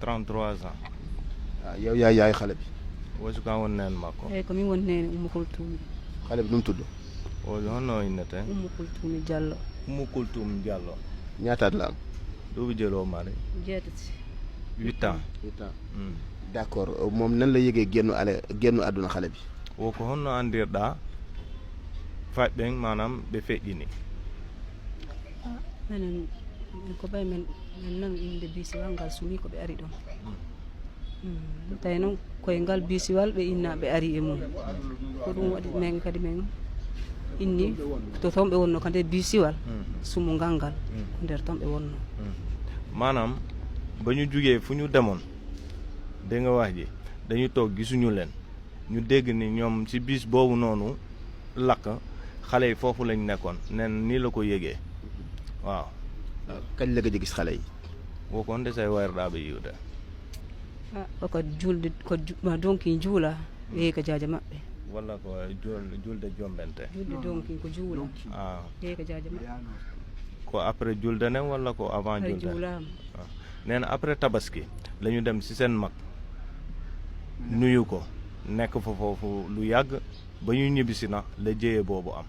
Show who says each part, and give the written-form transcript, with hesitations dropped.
Speaker 1: 33 ans.
Speaker 2: yow yaay xale bi.
Speaker 1: wosu ka won nen makko.
Speaker 3: ko min won nene Umu Kultumi.
Speaker 2: xale bi nu mu tudd.
Speaker 1: o honno innete.
Speaker 3: Umu Kultumi Diallo.
Speaker 1: Umu Kultum Diallo.
Speaker 2: ñaataat la am.
Speaker 1: du jëloo mari.
Speaker 3: jeetati.
Speaker 1: 8 ans.
Speaker 2: 8 ans. d'accord moom nan la yëgee génnu àdduna xale bi.
Speaker 1: wo ko honno andirɗa faɓɓen manam ɓe feƴƴini.
Speaker 3: minen ko ɓay men nan inde bisiwal ngal sumi ko ɓe ari ɗon. tawi noon koye ngal bisiwal ɓe inna ɓe ari e mum ko ɗum waɗi men kadi men inni to toon ɓe wonno ka nder bisiwal sumu ngal ko nder toon ɓe wonno.
Speaker 1: maanaam ba ñu jugee fu ñu demoon dégg nga wax ji dañu toog gisuñu leen ñu dégg ni ñoom ci bis boobu noonu lakk xale yi foofu lañ nekkoon nen nii la ko yëgee waaw.
Speaker 2: kañ la gëj a gis xale yi.
Speaker 1: wo kon de say wayirɗaaɓe yiwde.
Speaker 3: ko julde ko donki juula yehi ko jaaja maɓɓe.
Speaker 1: walla ko julde jombente.
Speaker 3: julde donki ko juula yehi ko jaaja maɓɓe.
Speaker 1: ko après julde nen walla ko avant julde.
Speaker 3: juulama.
Speaker 1: nee na après tabaski la ñu dem ci seen mag nuyu ko nekk fa foofu lu yàgg ba ñu ñibbisi na la jëyee boobu am.